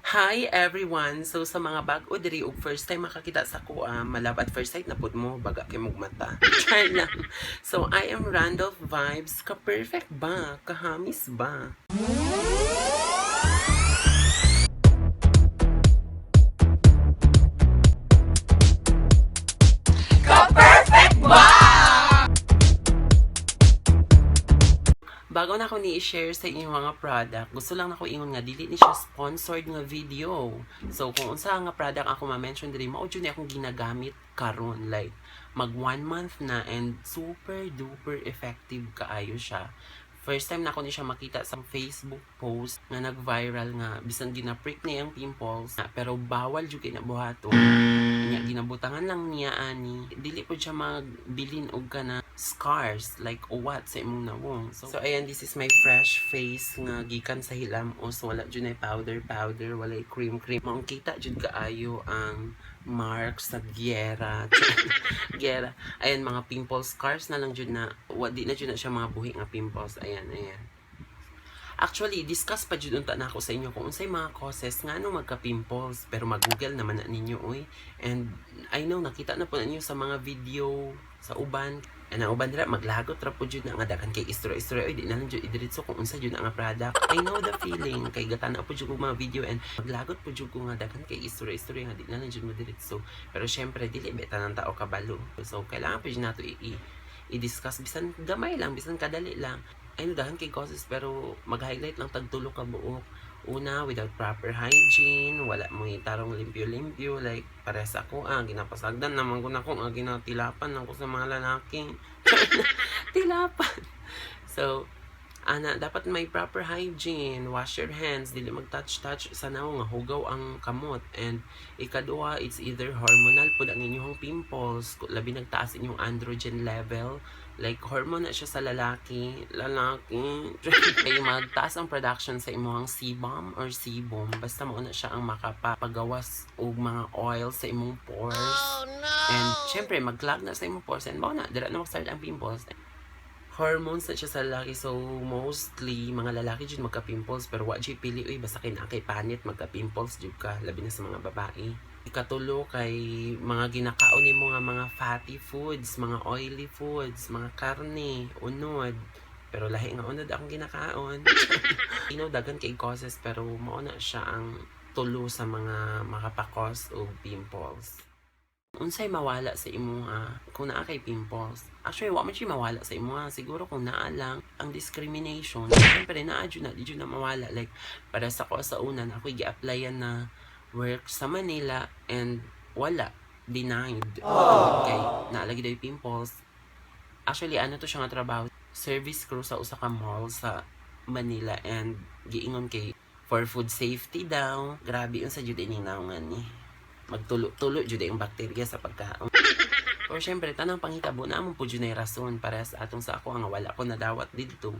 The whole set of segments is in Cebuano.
Hi everyone! So sa mga bag-o diri ug first time makakita sa ko, ma-love at first sight na pud mo, baga kay mog mata. Char lang. So I am Randolph Vibes. Ka-perfect ba? Kahamis ba? Ka-perfect ba? Bago na ako ni-share sa inyong mga product, gusto lang nako ingon nga dili ni siya sponsored nga video. So kung unsa nga product ako ma-mention diri, mao jud ni akong ginagamit karon, like mag one month na and super duper effective kaayo siya. First time na ako ni siya makita sa Facebook post nga nag-viral nga bisan gina-prick niya ang pimples na, pero bawal jud kay na buhaton. Nya ginabutangan lang niya ani, dili pud siya magbilin og kana scars like uwat sa imong nawong. So ayan, this is my fresh face nga gikan sa hilamos. Wala jud ay powder powder, walay cream cream. Maong kita jud kaayo ang marks sa gyera. Gyera. Ayan, mga pimple scars na lang jud na wa, di na jud na siya mga buhi nga pimples. Ayan, ayan. Actually, discuss pa jud unta na ako sa inyo kung unsay mga causes nga ano magka-pimples, pero mag-Google naman na ninyo oy. And I know nakita na po ninyo sa mga video sa uban. And ang uban dira maglagot ra po jud na nga daghan kay istorya-istorya oy, di na lang jud idiretso kung unsa jud ang nga product. I know the feeling kay gatan-aw po jud og mga video and maglagot po jud ko nga daghan kay istorya-istorya nga di na lang jud mo diretso. Pero syempre dili ba tanan tao kabalo. So kailangan po jud nato i-discuss bisan gamay lang, bisan kadali lang. Ay, daghan kay causes, pero mag-highlight lang tag tulo ka buok. Una, without proper hygiene, wala mo tarong limpyo-limpyo, like pares ako ah, ginapasagdan naman ko na kung ah, ginatilapan ako sa mga lalaki. Tilapan. So, ana, dapat may proper hygiene, wash your hands, dili mag-touch-touch sa nawong nga hugaw ang kamot. And ikaduha, it's either hormonal pud ang inyong pimples, labi nagtaas inyong androgen level, like hormone na siya sa lalaki, lalaki. Kay magtaas ang production sa imong sebum or sebum, basta mao na siya ang makapagawas og mga oil sa imong pores. Oh no! And syempre mag-clog na sa imong pores and mao na, dira na mag-start ang pimples. Hormones na siya sa lalaki, so mostly mga lalaki jud magka-pimples, pero wa jud pili uy, basta kay naa kay panit magka-pimples jud ka, labi na sa mga babae. Ikatulo kay mga ginakaon nimo nga mga fatty foods, mga oily foods, mga karne, unod. Pero lahi nga unod akong ginakaon. Daghan kay causes, pero mao na siya ang tulo sa mga makapa-cause og pimples. Unsay mawala sa imuha kung naa kay pimples? Actually, wa man siya mawala sa imuha. Siguro kung naa lang ang discrimination. Siyempre, naa jud na, di jud na mawala. Like, para sa ko sa una, na ako'y gi-applyan na work sa Manila and wala. Denied. Kay naa lagi daw yung pimples. Actually, ano to siya nga trabaho? Service crew sa usa ka mall sa Manila and giingon kay for food safety daw. Grabe yun sa jud ining naungan ni. Magtulo-tulo jud ang bakterya sa pagkaon. Pero syempre, tanang panghitabo na among po jud nay rason para sa atong sa ako nga wala ko nadawat didto.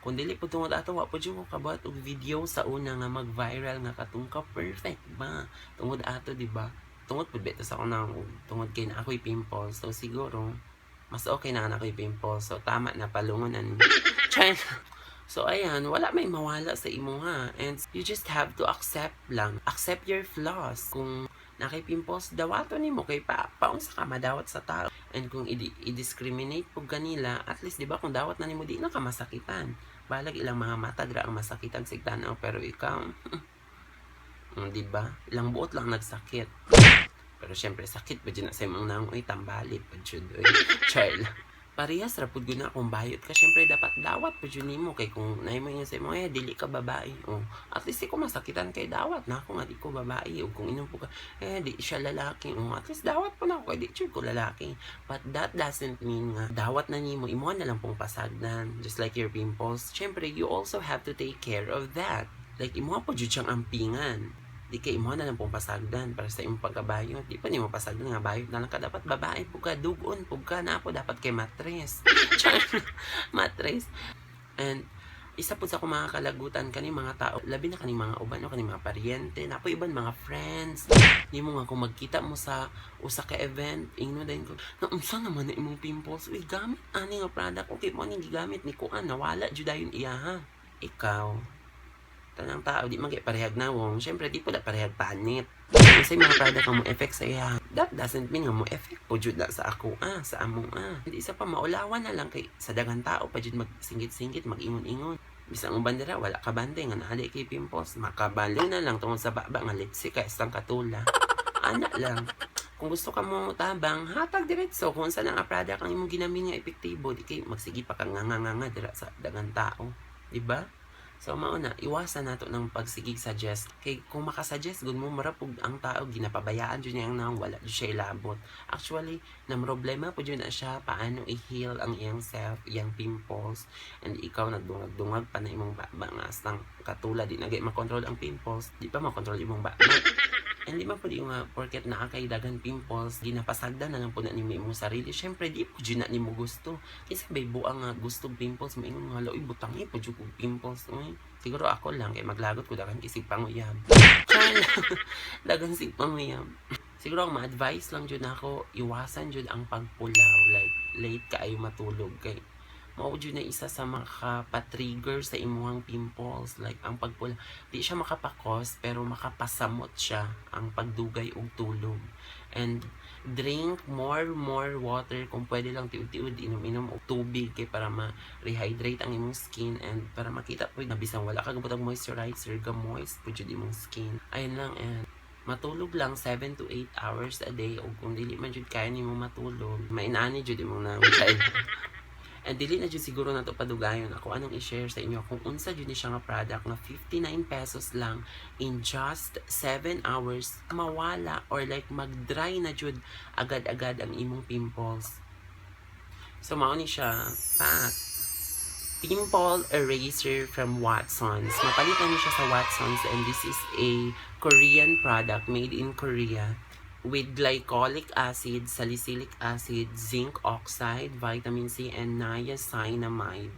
Kung dili po tungod ato, wa po jud ko kabuhat og video sa una nga mag-viral nga katong ka perfect ba. Tungod ato, di ba? Tungod pud beto sa ako na tungod kay na ako'y pimples. So siguro mas okay na nga na ako'y pimples. So tama na palungon ani. Char. So ayan, wala may mawala sa imo ha. And you just have to accept lang. Accept your flaws. Kung naa kay pimples, dawaton nimo kay pa paunsa ka madawat sa tao. And kung i-discriminate pud kanila, at least, di ba, kung dawat na nimo, di na ka masakitan. Balag ilang mga mata dira ang masakitan sig tan-aw, pero ikaw, di ba? Ilang buot lang nagsakit. Pero syempre sakit pa jud na sa imong nawong oy, tambalit pa jud oy. Char lang. Parehas ra pud gud na kung bayot ka, syempre dapat dawat pud jud nimo kay kung naay mo sa imo, eh, dili ka babae, oh, at least di ko masakitan kay dawat na ako nga di ko babae. O kung inom po ka, eh, di siya lalaki, oh, at least dawat po na ako kay di jud ko lalaki. But that doesn't mean nga dawat na nimo, imo na lang pong pasagdan, just like your pimples. Syempre you also have to take care of that, like imo po jud siyang ampingan, di kay imo na lang pong pasagdan para sa imong pagkabayot. Di pa nimo pasagdan nga bayot na lang ka. Dapat babae pud ka, dugon pud ka na po, dapat kay matres. Char, matres. And isa pud sa akong mga kalagutan kani mga tao, labi na kaning mga uban o kaning mga paryente, na po iban mga friends. Nimo nga kung magkita mo sa usa ka event, ingno dayon ko, na unsa naman na imong pimples? Uy, gamit ani nga product. Okay mo ning gigamit ni kuan, nawala jud dayon iya ha. Ikaw, Tanang tao di man kay parehag nawong, syempre di pud parehag panit. Kung sa mga product ang mo effect sa iya, that doesn't mean nga mo effect po jud na sa ako ah, sa among ah. Hindi isa pa maulawan na lang kay sa daghang tao pa jud magsingit-singit, mag-ingon-ingon. Bisan ang bandera, wala ka bante nga naa kay pimples, makabalo na lang tungod sa baba nga lipstick ka isang katula. Ana lang. Kung gusto ka mo tabang, hatag diretso kung unsa na nga product ang imong ginamin nga epektibo, di kay magsige pa kang nga nga nga nga dira sa daghang tao, di ba? So mao na, iwasan nato ng pagsigig suggest kay kung makasuggest gud mo, mura pug ang tao ginapabayaan jud niya ang nawong, wala jud siya ilabot. Actually, na problema po jud na siya paano i-heal ang iyang self, iyang pimples, and ikaw nagdungag-dungag pa na imong baba nga astang katulad di na gay makontrol ang pimples, di pa makontrol imong baba. And di man po yung nga porket naa kay daghan pimples, ginapasagdan na lang po na nimo imong sarili. Syempre, di po jud na nimo gusto. Kinsa bay buang nga gusto pimples, maingon nga, "Hala, uy, butang eh, po jud kog pimples, uy." Siguro ako lang, kay maglagot ko, daghan kay sig panguyab. Char lang. Daghan sig panguyab. Siguro ang ma-advise lang jud nako, iwasan jud ang pagpulaw, like late kaayo matulog kay mao jud na isa sa makapa-trigger sa imuhang pimples, like ang pagpula. Di siya makapakos pero makapasamot siya ang pagdugay og tulog. And drink more more water kung pwede lang, tiud-tiud inom-inom og tubig kay para ma-rehydrate ang imong skin and para makita po na bisan wala ka gabutang moisturizer, ga moist po jud imong skin. Ayun lang, and matulog lang 7 to 8 hours a day o kung dili man jud kaya nimo matulog, mainani jud imong nawong. And dili na jud siguro nato padugayon. Ako anong i-share sa inyo kung unsa jud ni siya nga product nga 59 pesos lang, in just 7 hours mawala or like mag-dry na jud agad-agad ang imong pimples. So mao ni siya, pak. Pimple Eraser from Watsons. Mapalitan niyo siya sa Watsons and this is a Korean product, made in Korea with glycolic acid, salicylic acid, zinc oxide, vitamin C, and niacinamide.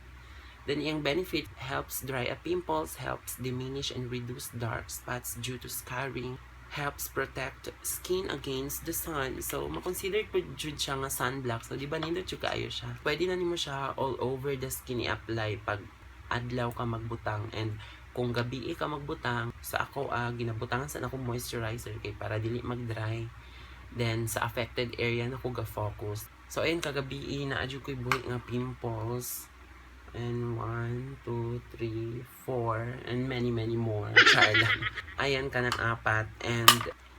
Then, yung benefit, helps dry up pimples, helps diminish and reduce dark spots due to scarring, helps protect skin against the sun. So, makonsider po jud siya nga sunblock. So, di ba nindot jud kaayo siya? Pwede na nimo siya all over the skin i-apply pag adlaw ka magbutang, and kung gabi ka magbutang, sa ako ginabutangan sa nako moisturizer kay para dili mag-dry. Then sa affected area na ko ga-focus. So ayun, kagabi naa jud ko'y buhi nga pimples. And one, two, three, four, and many, many more. Char lang. Ayan, kanang apat.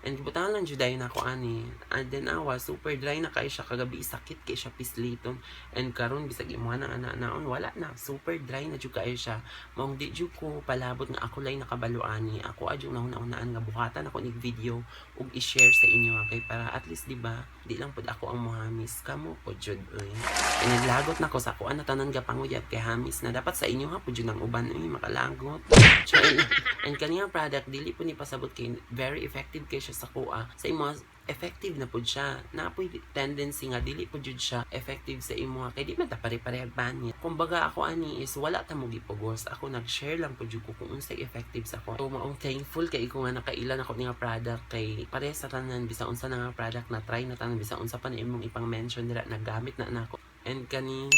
And butangan lang jud dayon nako ani. And then awa, super dry na kay siya kagabi, sakit kay siya pisliton. And karon bisag imuha nang ana naon, wala na, super dry na jud kaayo siya. Maong di jud ko palabot nga ako lay nakabalo ani. Ako adyo nahuna-hunaan nga buhatan ako nig video ug i-share sa inyo kay para at least, di ba, di lang pud ako ang muhamis, kamo po jud oy. Kay naglagot na ko sa ako ana tanan ga panguyab kay hamis na dapat sa inyo ha pud jud ang uban uy makalagot. Char lang. And kani nga product dili po ni pasabot kay very effective kay siya sa kuha. Sa imo effective na pud siya. Naa poy tendency nga dili pud jud siya effective sa imo kay di man ta pare-parehag panit. Kumbaga ako ani is wala ta mo gipugos. Ako nag-share lang pud jud ko kung unsay effective sa ako. So maong thankful kay ko nga nakailan ako ni nga product kay pare sa tanan, bisan unsa na nga product na try na tanan, bisan unsa pa na imong ipang mention dira, nagamit na nako. And kani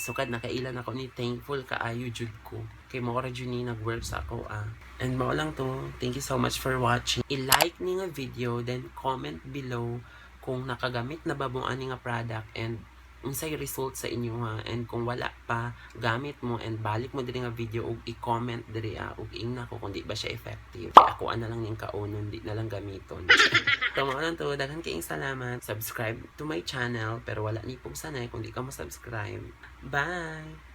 sukad nakailan ako ni, thankful kaayo jud ko kay mao ra jud ni nag-work sa ako ah. And mao lang to. Thank you so much for watching. I-like ni nga video, then comment below kung nakagamit na ba mo ani nga product and unsay result sa inyo ha. And kung wala pa, gamit mo and balik mo diri nga video ug i-comment diri ah, ug ingna ko kung di ba siya effective. Kay ako ana lang ning kaunon, di na lang gamiton. So mao lang to. Daghan kaayong salamat. Subscribe to my channel pero wala ni pugsanay kung di ka mo subscribe. Bye.